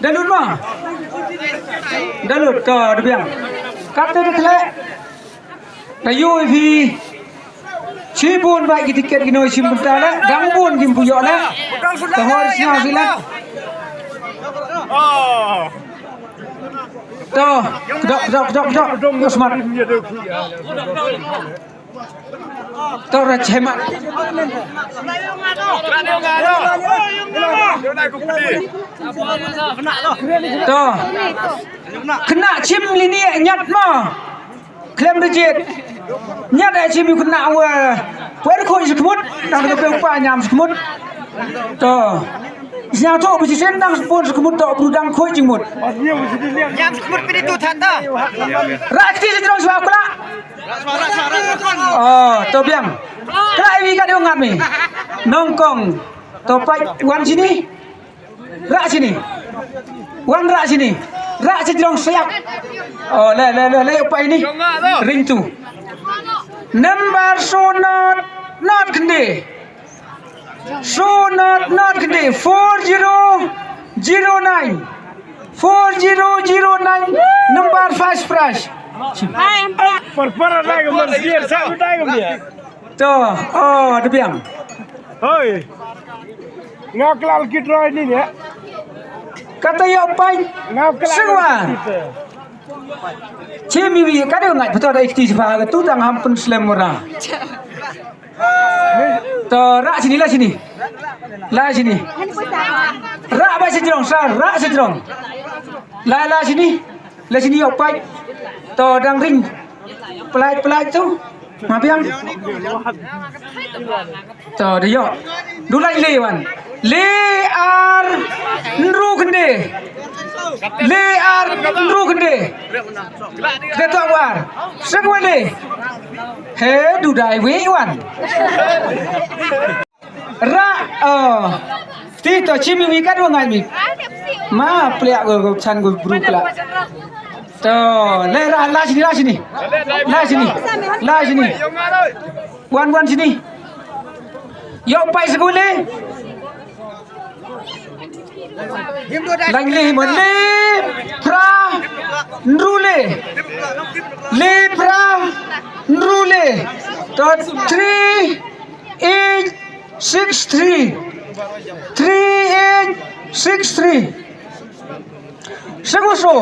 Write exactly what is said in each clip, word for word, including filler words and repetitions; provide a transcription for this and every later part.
Da lut ma? Da lut, to, da biang. Kate da khleh. Da yoo i phi. Chi bun bait ki ticket ki noi chim bynta le. Dang bun kim pu yoh le. To hoi sñiaw si le. To, kdok, kdok, kdok, kdok. Yo smat. To ra chemat. To. Khynnah chim lini ñiat ma. Khlem da jied. Ñiat e chim u khynnah wa. Pwer khoi chikmut. Nang da pe u pa ñiam chikmut. To. Sñiaw to, bi chisien dang bun chikmut to, bru dang khoi chikmut. Ñiam chikmut pini tu than ta. Ra kti si trong swa kula. Oh, to biang. Kla iwi ka dong ngat mi. Nongkong. To pait wan sini. Ra sini. Wan ra sini. Ra si trong siap. Oh, le, le, le, le, pait ni. Ring tu. Number so not, not khyndai. So not, not khyndai. Four zero zero nine. Four zero zero nine. Number first prize. Par, par, dai ko, mar sier, sa, dai ko, biang. To, oh, da biang. Hoi. Nga klal ki droi ni, ya. Kata yoh pait. Nga klal. Sengwa. Ki droi. Chim iwi, ka dei ngat, betul da ikti sipa, tu tang ham pun slem mura. To, ra sini, la sini. La sini. Ra ba si trong, sa, ra si trong. La, la sini. La sini yoh pait. To dang ring. Pelait, pelait tu. Ma biang. To da yoh. Du lai le wan. Le ar ynru khyndai. Le ar ynru khyndai. Kata war. Sek wale. He du dai we wan. Ra, oh. Ti to chim iwi ka dua ngai mi. Ma, pliak ko, ko chan ko bru kla. To, le ra, la sini, la sini. La sini. La sini. Wan, wan sini. Yoh pait sek wale. Lang le, mo le, phra, ynru le. Le, phra, ynru le. To three eight six three. Three eight six three. Sek u so.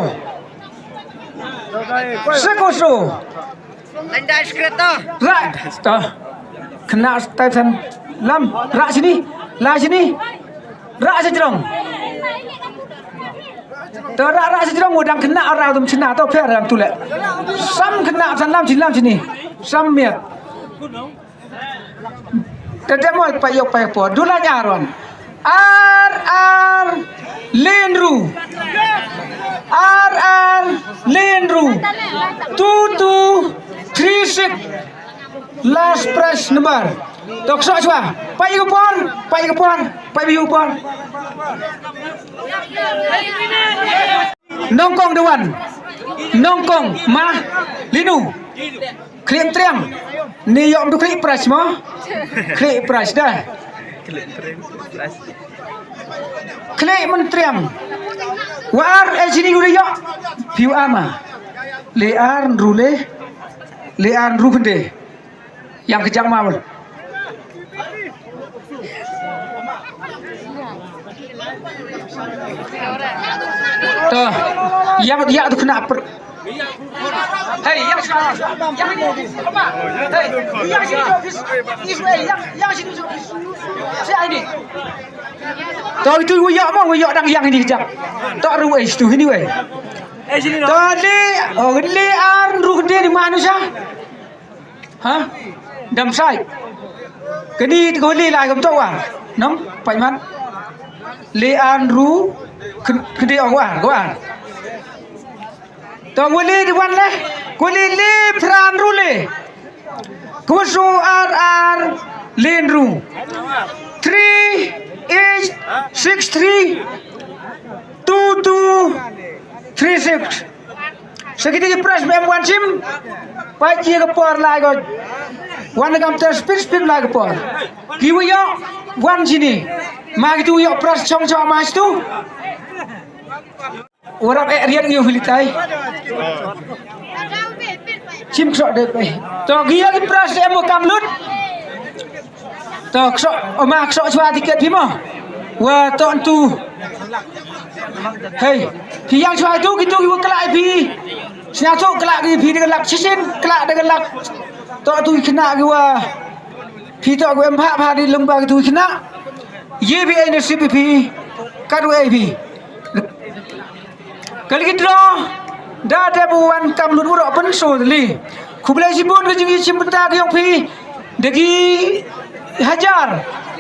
Sek u so. Ra. To. Khynnah tai than lam. Ra sini. La sini. Ra si trong. To ra, ra si trong, u dang khynnah ra dum china to pher dang tu le. Sam khynnah than lam sini, lam sini. Sam miat. Te te mo pa yoh pa por. Du lai ar wan. Ar ar le ynru. Ar ar le ynru. Two two three six. Last prize number. To kso chwa. Pa yoh por, pa yoh por, pa yoh por. Nongkong da wan. Nongkong, ma, linu. Khlieh Myntriang. Ni yoh mdu Khlieh prize mo. Khlieh prize da. Khlieh Myntriang. Wa ar, e sini u da yoh. Phi wa ar ma. Le ar ynru le. Le ar ynru khyndai. Yang kejang ma. To, yang, yang tu kena per-, hei, yang, yang, apa? Hei, yang sini office. Is, eh, yang, yang sini office. Si ini. To, itu wa yoh mo, wa yoh dang yang ini kejang. To, ru, eh, situ ini, weh. To, le, oh, le ar ynru khyndai ni manusia. Ha? Dam sai. Kani ko le lai kam to wa. Nong, pait man. Le ar ynru, khyndai, o, ko ar, ko ar. To wa le di wan le. Ko le le phra ynru le. Ko so ar ar le ynru. Three eight six three two two three six. Sa kiti ki prize em wan chim. Pait ye ka por lai ko. Wan kam te speed speed lai ka por. Ki wa yoh wan chini. Ma kitu yoh pras chong chong ma kitu. Warap e rian yoh hilitai. Chim chok de pe. To ki yoh ki pras de mo kam lut. To ksok, o ma ksok chwa tiket phi mo. Wa to tu. Hei, phi yang chwa tu kitu ki wa kla phi. Sñiaw tu kla ki phi de lak chisin, kla de lak. To tu kna ki wa. Phi to ki em bha bha di lung ba kitu kna. Ye bi ai nasib phi. Kat wa ai phi. Ka lucky draw da dep u wan kam lut u roh pynso tylli. Khublei chibun ka jingyachimbynta ka yong phi. Da ki hajar.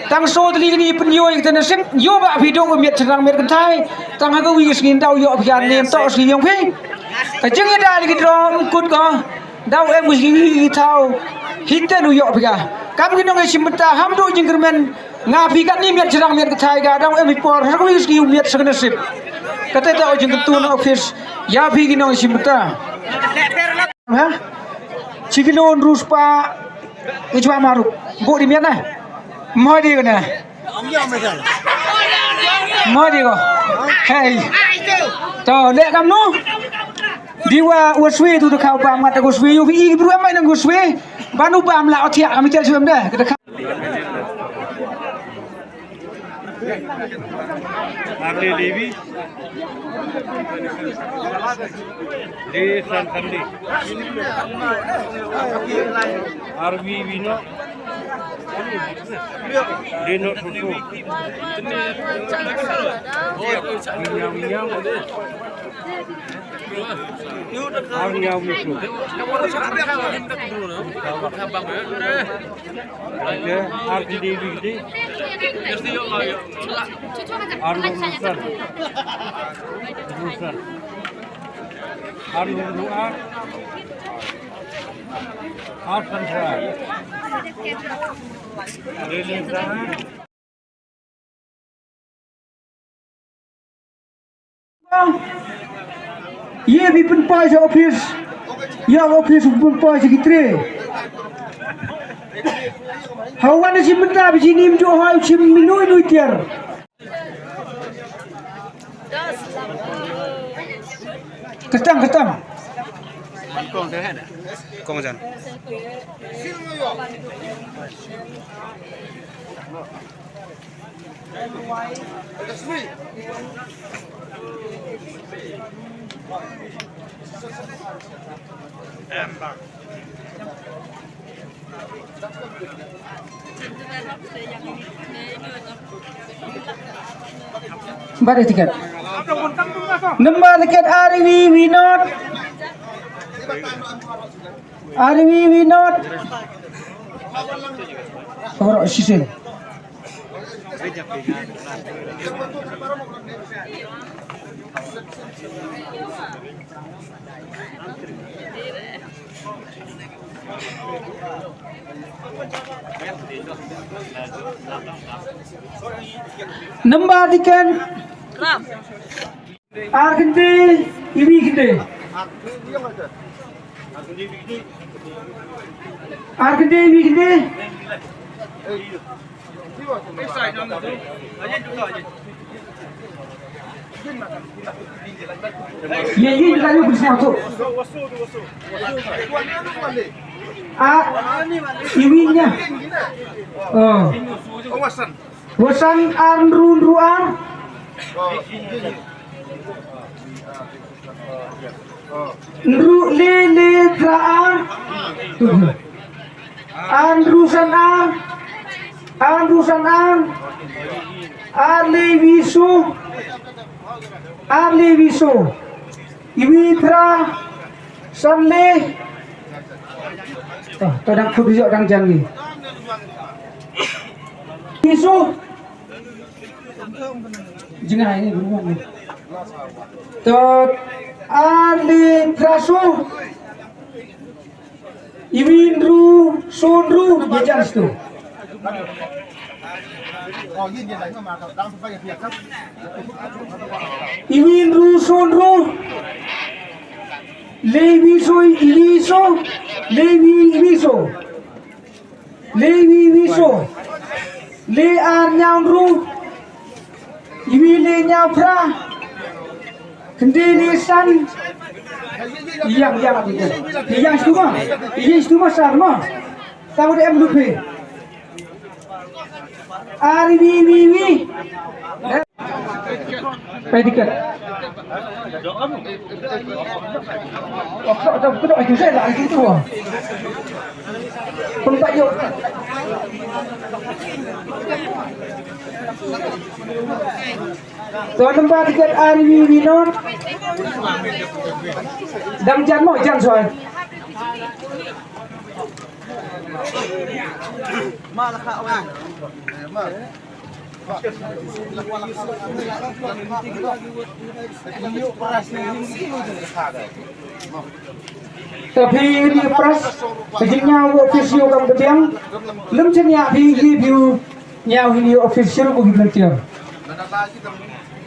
Tang so tylli kini pynyoo ya ka nasib. Yoh ba phi dooh u miat chynrang miat kynthai. Tang ha ka wi ka sngi daw yoh phi ka nem toh sngi yong phi. Ka jingyada lucky draw ym kut ko. Daw em u sngi wi thaw. Hiten u yoh phi ka. Kam ki nongyachimbynta ham dooh jingkyrmen. Nga phi katni miat chynrang miat kynthai ka dang em i por, ha ka wi ka sngi u miat sa ka nasib. Kate te o jingkyntu na office, ya phi ki nongyachimbynta. Ha? Chi kilo ynru spah, i chwa maruk. Bo di miat na. Mo di ko na. Mo di ko. Hei. To, le kam nu. Di wa, wa swi tu tu khaw bam, ngat ko swi, yu phi i bru am mai nang ko swi. Banu bam la o thiah, kami tel swi am da. Kata kha- Arli Levi. Di San Kandi. Arwi Wino. Di No Susu. Winyang, winyang. Ar nyaw misu. Oke, ar kindi bigdi. Ar nusan. Nusan. Ar nuru ar. Ar sansa. Lili sa. Ye bi pynpoi sa office. Ya office pynpoi sa ki tre. Hawan na chim bynta bi chinim jo ha chim minui nui tiar. Kertang, kertang. Kong jan. Bari tiket. Number tiket R V V not. R V V not. Oro sisi. Number tiket. Ar kynde, iwi kynde. Ar kynde, iwi kynde. Ye, ye, la yu bisa tu. A, iwi nya. Oh. Wasan ar nru nru ar. Nru le le tra ar. Ar nru san ar. Ar nru san ar. Ar le wiso. Ar le wiso. Iwi tra san le. Oh, to dang khut yo dang jan ni. Wiso. Jngai ni bru ni. To ar le traso. Iwi nru so nru, ye chance tu. Iwi nru so nru. Le wiso, iwi so. Le wi, iwi so. Le wi, wi so. Le ar nyaw nru. Iwi le ñiaw phra. Khyndai le san. Yang, yang, yang. Yang stuma. Yang stuma sar ma. Tamu de em lupe. Ar iwi, iwi, iwi. Pei tiket. Oh, kena, kena, kena, itu saya lah, itu tu. Pempat yuk. Tuan number tiket ar iwi iwi not. Dang jan mo, jan soal. Ta phi ni pras, phi jingñiaw official kam pdiang, lem chen ya phi hi phi u ñiaw hi ni official ko ki volunteer.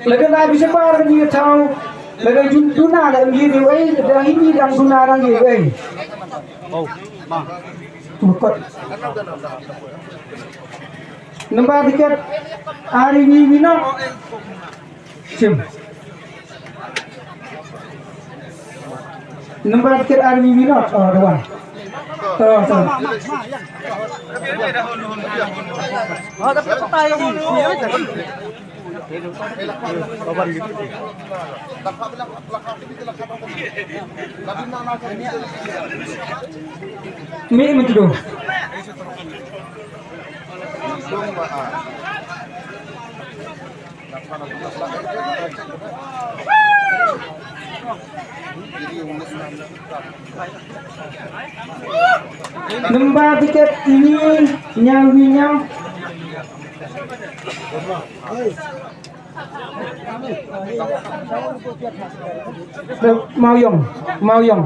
Lada na bi separ ni tau, lada jun duna da ngi ni wei, da hi ni dang duna dang ngi wei. Tukot. Number tiket, ar iwi iwi not. Sim. Number tiket ar iwi iwi not. Oh, the one. Oh, sorry. Mi, mi tu. Number tiket iwi ñiaw, iwi ñiaw. Mawiong, Mawiong.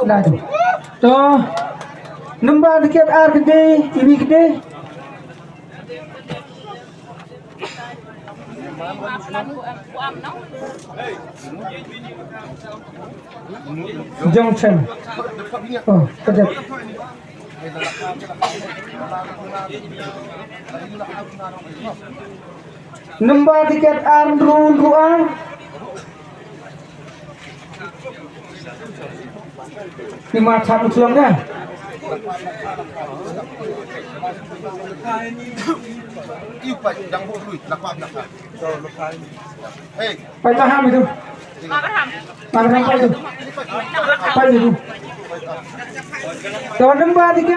Laju. To. Number tiket ar khyndai, iwi khyndai. Jong Chen. Oh, khyndai. Number tiket ar ynru ynru ar. Ni ma chap muthlong ne. Pait maham itu. Maham pait itu. Pait itu. Tuan number tiket.